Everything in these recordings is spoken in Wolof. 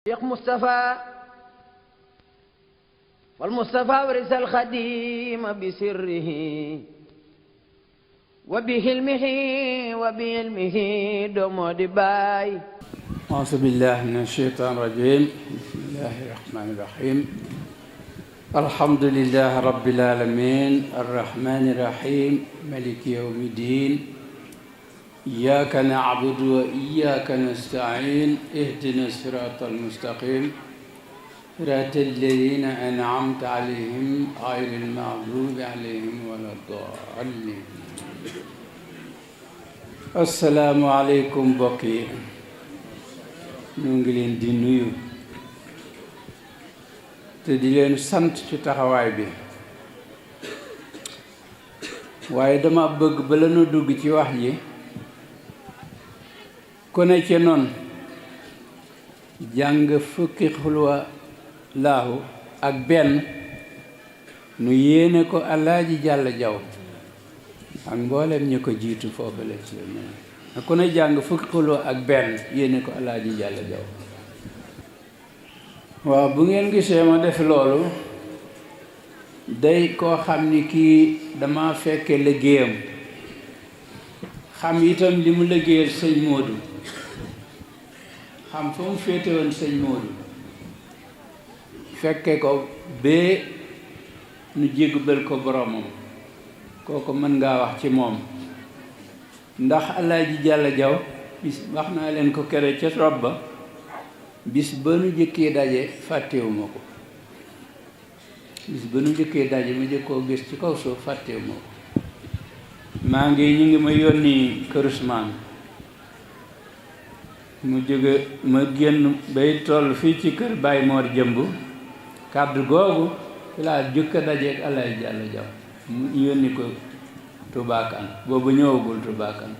شيخ مصطفى والمصطفى ورث الخديم بسره وبحلمه وبعلمه دوم دباي. أعوذ بالله من الشيطان الرجيم. بسم الله الرحمن الرحيم. الحمد لله رب العالمين الرحمن الرحيم مالك يوم الدين. إياك نعبد وإياك نستعين اهدنا الصراط المستقيم صراط الذين أنعمت عليهم غير المغضوب عليهم ولا الضالين. السلام عليكم mbokk yi ñu ngi leen di nuyu te di leen sant ci taxawaay bi waaye dama bëgg bala nu dugg ci wax ji ku ne ci noon jàng fukki xulwa laahu ak benn nu yéene ko Alaaji Jàlla Jaw ak mboolem ñu ko jiitu foofu la ci na ku ne jàng fukki xulwa ak benn yéene ko Alaaji Jàlla Jaw. waaw bu ngeen gisee ma def loolu day koo xam ni kii dama fekke liggéeyam xam itam li mu liggéeyal sëñ Moodu xam fa mu féete woon sëñ Moodu fekke ko bee nu jéggubal ko boromam kooku mën ngaa wax ci moom ndax Alaaji Jàlla Jaw bis wax naa leen ko kere ca rob ba bis ba nu jëkkee daje fàttewuma ko bis ba nu jëkkee daje ma jëkkoo gis ci kaw suuf fàttewuma ko maa ngi ñu ngi ma yónni Kër Usmaan mu jóge ma génn bay toll fii ci kër Baay Moor Jëmb kàddu googu fi laa jëkk a dajeek Alaaji Jàlla Jaw mu yónni ko tubaakan boobu ñëwagul tubaakan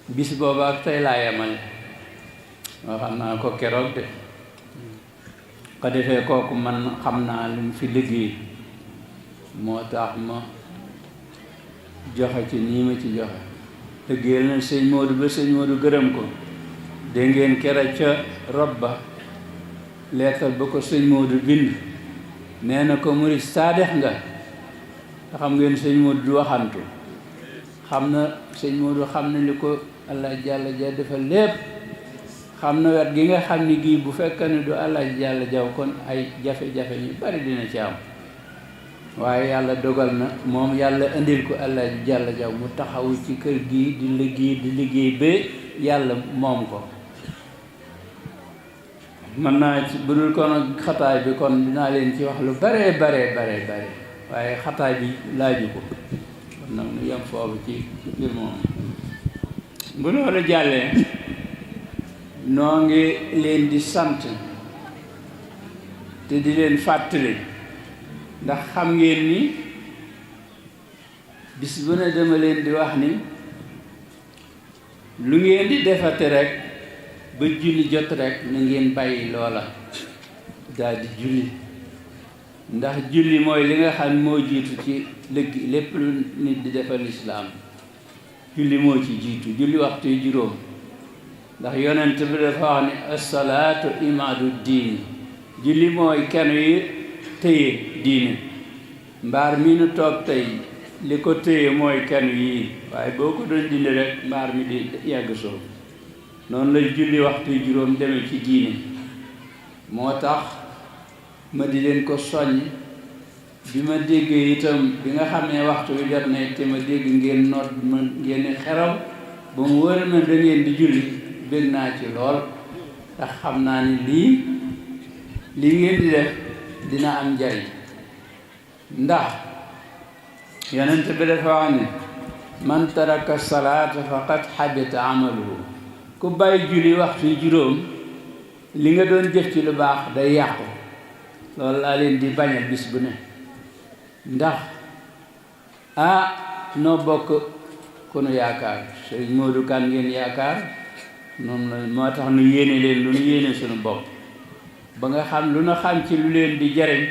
bis boobu ak tey laa yemale moo xam naa ko keroog de ko defee kooku man xam naa lu mu fi liggéey moo tax ma joxe ci nii ma ci joxe liggéeyal na sëñ Moodu ba sëñ Moodu gërëm ko dégg ngeen kere ca rob ba leetal ba ko sëñ Moodu bind nee na ko murid saadex nga te xam ngeen sëñ Moodu du waxantu xam na sëñ Moodu xam na li ko Alaaji Jàlla Jaw defal lépp xam na wet gi nga xam ni gii bu fekkee ne du Alaaji Jàlla Jaw kon ay jafe-jafe ñu bari dina ci am waaye yàlla dogal na moom yàlla indil ko Alaaji Jàlla Jaw mu taxawu ci kër gii di liggéey ba yàlla moom ko mën naa ci bu dul kon ak xataay bi kon dinaa leen ci wax lu bare waaye xataay bi laaju ko kon nag nu yem foofu ci mbir moom bu loolu jàllee noo ngi leen di sant te di leen fàttali ndax xam ngeen ni bis bu ne dama leen di wax ni lu ngeen di defate rek ba julli jot rek na ngeen bàyyi loola daal di julli ndax julli mooy li nga xam moo jiitu ci lépp lu nit di defal lislaam julli moo ci jiitu julli waxtu yu juróom ndax yonent bi dafa wax ne assalaatu imaadu diini julli mooy kenn yi téye diine mbaar mi nu toog tey li ko téye mooy kenn yii waaye boo ko doon dindi rek mbaar mi di yàgg soo noonu la julli waxtu yu juróom demee ci diine moo tax ma di leen ko soññ bi ma déggee itam bi nga xam ne waxtu wi jot na te ma dégg ngeen noot ma ngeen xeraw ba mu wër na da ngeen di julli bëgg naa ci lool ndax xam naa ni lii ngeen di def dina am njariñ ndax yonent bi dafa wax ne man taraka salaata faqad habita amaluhu ku bàyyi julli waxtu juróom li nga doon jëf ci lu baax day yàqu loolu laa leen di bañal bis bu ne ndax noo bokk ku nu yaakaar Sëriñ Moodu Kan ngeen yaakaar noonu la moo tax nu yéene leen lu nu yéene suñu bopp ba nga xam lu na xam ci lu leen di jariñ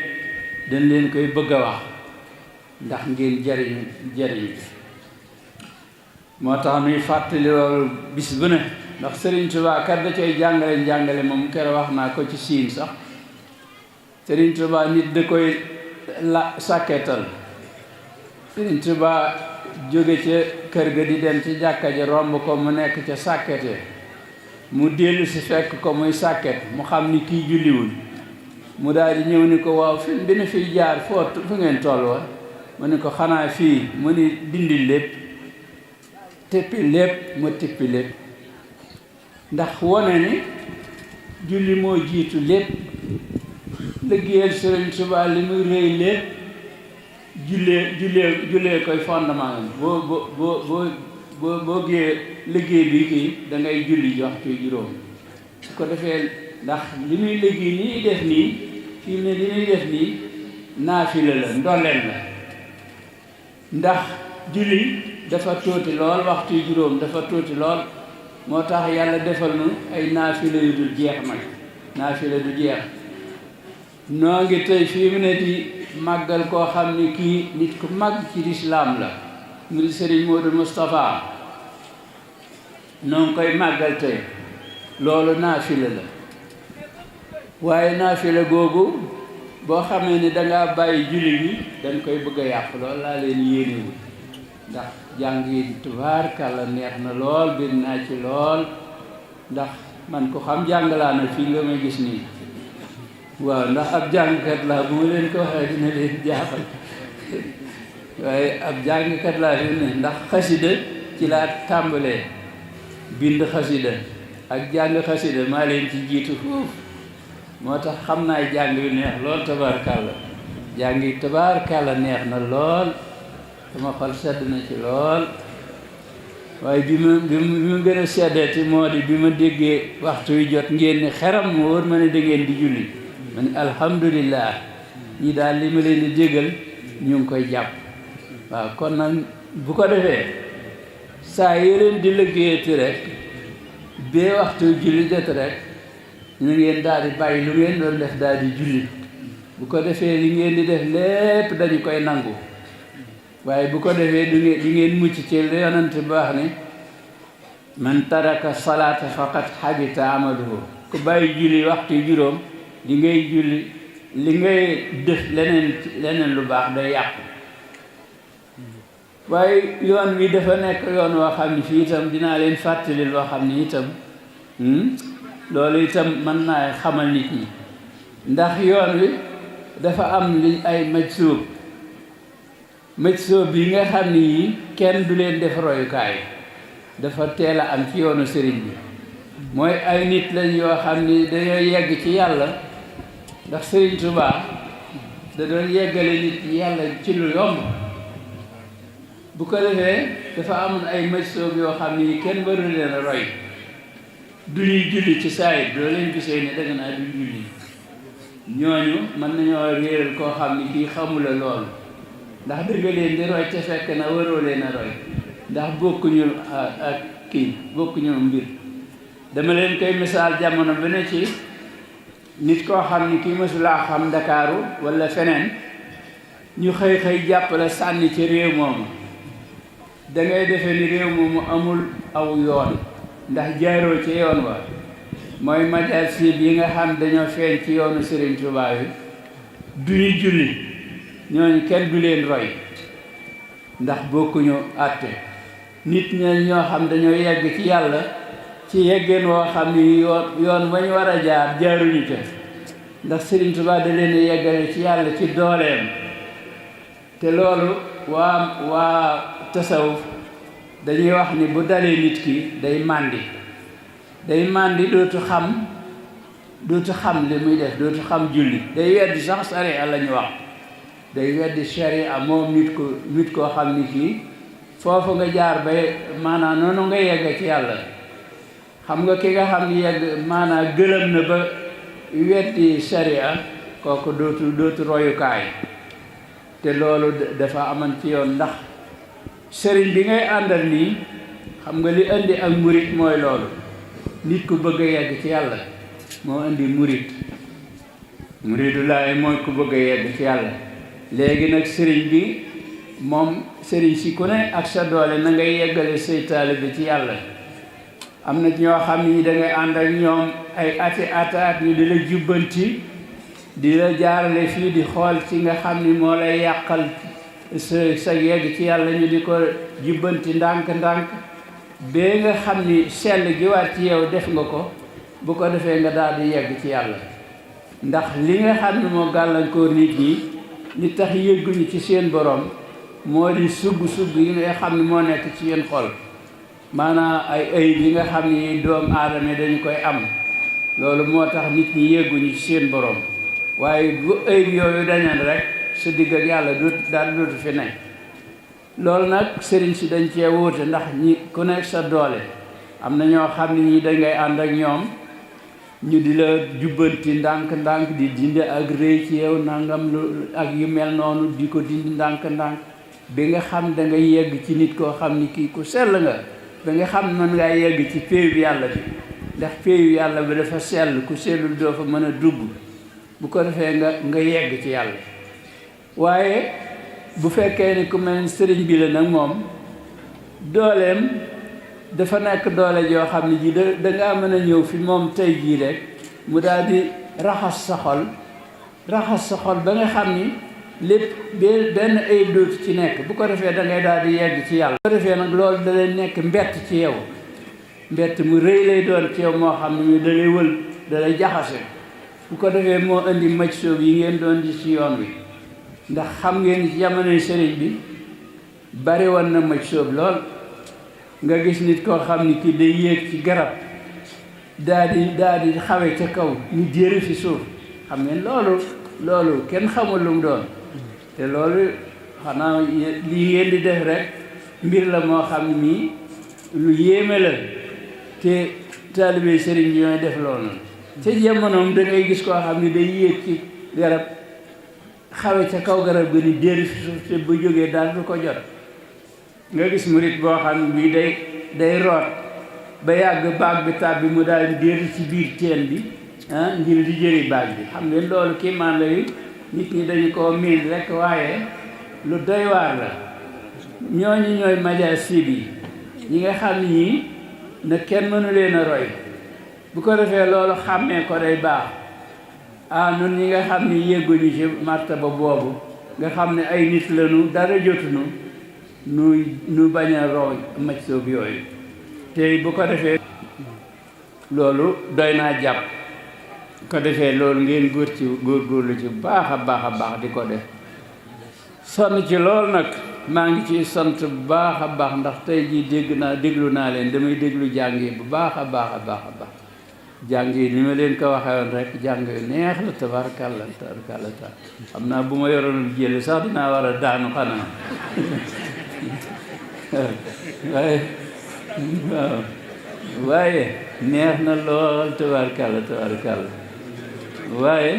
dañ leen koy bëgg a wax ndax ngeen jariñu moo tax nuy fàttali loolu bis bu ne ndax Serigne Touba kat da cay jàngale moom keroog wax naa ko ci siin sax Serigne Touba nit da koy sàkketal Serigne Touba jóge ca kër ga di dem ci jàkka ja romb ko mu nekk ca sàkkete mu dellu si fekk ko muy sàkket mu xam ni kii julliwul mu daal di ñëw ni ko waaw fi bi na fiy jaar fu ngeen toll woon mu ni ko xanaa fii mu ni dindi lépp teppi lépp mu teppi lépp ndax wone ni julli moo jiitu lépp liggéeyal Sëriñ Tuubaa li muy rëy lépp jullee koy fondement boo gee liggéey bi kii da ngay julli waxtu juróom su ko defee ndax li muy liggéey nii def nii fii ne li muy def nii naafila la ndolleen la ndax julli dafa tuuti lool waxtu juróom dafa tuuti lool moo tax yàlla defal nu ay naafila yu dul jeex nag naafila du jeex noo ngi tey fii mu ne di màggal koo xam ni kii nit ku màgg ci lislaam la mu di Sëriñ Moodu Moustapha noo ngi koy màggal tey loolu naafila la waaye naafila googu boo xamee ni dangaa bàyyi julli gi dañ koy bëgg a yàq lool laa leen yéenewu ndax jàng yi tubaarkàlla neex na lool bir naa ci lool ndax man ko xam jàngalaa na fii nga may gis nii waaw ndax ab jàngkat laa bu ma leen ko waxee dina leen jaaxal waaye ab jàngkat laa fi ne ndax xasida ci laa tàmbalee bind xasida ak jàng xasida maa leen ci jiitu foofu moo tax xam naa jàng yu neex lool tabaarkàlla jàng yi tabaarkàlla neex na lool sama xol sedd na ci lool waaye bi ma gën a seddeeti moo di bi ma déggee waxtu wi jot ngeen ni xeram mu wóor ma ne da ngeen di julli ma ne alhamdulillah ñi daal li ma leen di déggal ñu ngi koy jàpp waaw kon nag bu ko defee saa yi leen di liggéeyati rek bee waxtu julli jot rek ñu ngeen daal di bàyyi lu ngeen doon def daal di julli bu ko defee li ngeen di def lépp dañu koy nangu waaye bu ko defee di ngeen mucc ci li yonent baax ni man taraka salaata faqad habita amaluhu ku bàyyi julli waxtu juróom li ngay julli li ngay def leneen lu baax day yàqu waaye yoon wi dafa nekk yoon woo xam ne fii itam dinaa leen fàttali loo xam ne itam loolu itam mën naa xamal nit ñi ndax yoon wi dafa am li ay majsuub bi nga xam ne yi kenn du leen def royukaay dafa teel a am ci yoonu sëriñ bi mooy ay nit lañ yoo xam ni dañoo yegg ci yàlla ndax Sëriñ Tuubaa da doon yeggale nit ñi yàlla ci lu yomb bu ko defee dafa amoon ay majsuub yoo xam ni kenn waru leen a roy du ñuy julli ci saayit doo leen gisee ne danga naa du julli ñooñu mën nañoo réeral koo xam ni kii xamula loolu ndax dëgg leen di roy ca fekk na waroo leen a roy ndax bokkuñu ak kii bokkuñu mbir dama leen koy misaal jamono bi ne ci nit koo xam ni kii mësulaa xam Ndakaaru walla feneen ñu xëy jàppale sànni ci réew moomu dangay defe ni réew moomu amul aw yoon ndax jaaroo ci yoon wa mooy majaasib yi nga xam dañoo feeñ ci yoonu Sëriñ Tuubaa yi du ñu julli ñooñu kenn du leen roy ndax bokkuñu àtte nit ñoo xam dañoo yegg ci yàlla ci yeggeen woo xam ni yoon wañ war a jaar jaaruñu ca ndax Sëriñ Tuubaa da leen yeggale ci yàlla ci dooleem te loolu waa tasawuf dañuy wax ni bu dalee nit ki day màndi dootu xam li muy def dootu xam julli day weddi sax sariya la ñu wax day weddi sariya moom nit koo xam ni kii foofu nga jaar ba maanaam noonu nga yegg ci yàlla xam nga ki nga xam ni yegg maanaam gëlëm na ba weddi sariya kooku dootu royukaay te loolu dafa aman ci yoon ndax sëriñ bi ngay àndal nii xam nga li indi ak murit mooy loolu nit ku bëgg a yegg ci yàlla moo indi muridullaay mooy ku bëgg a yegg ci yàlla léegi nag sëriñ bi moom sëriñ si ku ne ak sa doole na ngay yeggale say taalibe ci yàlla am na ñoo xam ni da ngay ànd ak ñoom ay at ñu di la jubbanti di la jaarale fii di xool ci nga xam ni moo lay yàqal sa yegg ci yàlla ñu di ko jubbanti ndànk-ndànk ba nga xam ni sell gi war ci yow def nga ko bu ko defee nga daal di yegg ci yàlla ndax li nga xam ne moo gàllankoor nit ñi li tax yëgguñu ci seen borom moo di sugg yi nga xam ne moo nekk ci yéen xol maanaam ay ayib yi nga xam ni doomu aadama dañu koy am loolu moo tax nit ñi yëgguñu ci seen borom waaye bu ayib yooyu dañan rek sa digg ak yàlla dootu fi nekk loolu nag sëriñ si dañ cee wuute ndax ñi ku nekk sa doole am na ñoo xam ne ñi dangay ànd ak ñoom ñu di la jubbanti ndànk-ndànk di dindi ak rëy ci yow nangam lu ak yu mel noonu di ko dindi ndànk-ndànk bi nga xam da nga yegg ci nit koo xam ni kii ku sell nga ba nga xam mën ngaa yegg ci péeyu yàlla bi ndax péeyu yàlla bi dafa sell ku sellul doo fa mën a dugg bu ko defee nga yegg ci yàlla waaye bu fekkee ni ku mel ni sëriñ bi la nag moom dooleem dafa nekk doole joo xam ne ji dangaa mën a ñëw fi moom tey jii rek mu daal di raxas sa xol ba nga xam ni lépp benn ayib dootu ci nekk bu ko defee da ngay daal di yegg ci yàlla bu ko defee nag loolu da lay nekk mbett ci yow mbett mu rëy lay doon ci yow moo xam ne da lay wël da lay jaxase bu ko defee moo indi maj soob yi ngeen doon di ci yoon wi ndax xam ngeen ci jamonoy sëriñ bi bari woon na maj soob lool nga gis nit koo xam ni kii day yéeg ci garab daal di xawe ca kaw ñu jéeri fi suuf xam ngeen loolu kenn xamul lu mu doon te loolu xanaa lii ngeen di def rek mbir la moo xam ne nii lu yéeme la te taalibe sëriñ bi ñooy def loolu ca jamonoom da ngay gis koo xam ne day yéeg ci garab xawe ca kaw garab ga ni jéeri fi suuf te bu jógee daal du ko jot nga gis murit boo xam ne bii day root ba yàgg baag bi tàbbi mu daal di déeru ci biir teen bi ngir di jëri baag bi xam ngeen loolu kii man la yu nit ñi dañu koo miin rek waaye lu doy waar la ñooñu ñooy majaasib yi ñi nga xam ne ñii na kenn mënu leen a roy bu ko defee loolu xàmmee ko day baax nun ñi nga xam ne yégguñu ci martaba boobu nga xam ne ay nit lañu dara jotunu nu bañ a roy maj soob yooyu te bu ko defee loolu doy naa jàpp ko defee loolu ngeen góorgóorlu ci baax a baax di ko def sonn ci loolu nag maa ngi ci sant bu baax a baax ndax tey jii déglu naa leen damay déglu jàng yi bu baax a baax jàng yi ni ma leen ko waxee woon rek jàng yu neex la tabarakàlla xam naa bu ma yoroon jëli sax dinaa war a daanu xanaa waaye neex na lool tabarakàlla waaye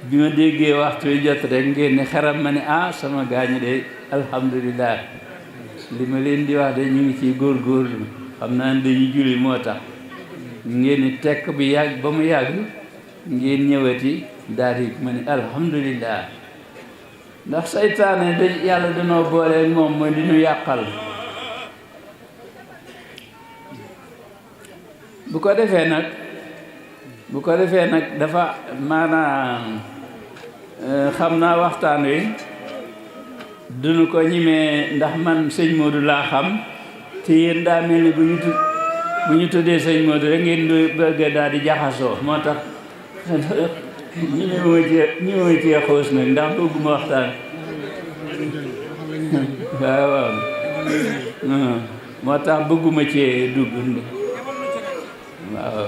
bi ma déggee waxtu wi jot rek ngeen ne xaram ma ne sama gaañu de alhamdulilah li ma leen di wax de ñu ngi ciy góorgóorlu xam naa ne dañuy julli moo tax ngeen ni tekk bi yàgg ba mu yàgg ngeen ñëwati daal di ma ne alhamdulilah ndax saytaane yàlla danoo boole moom mooy di ñu yàqal bu ko defee nag dafa maanaam xam naa waxtaan wi duñu ko ñimee ndax man sëñ Modou laa xam te yéen daa mel ni bu ñu tuddee sëñ Modou rek ngeen du bëgg daal di jaxasoo moo tax ñi ma cee xoos nag ndax bëgguma waxtaan waaw moo tax bëgguma cee dugg waaw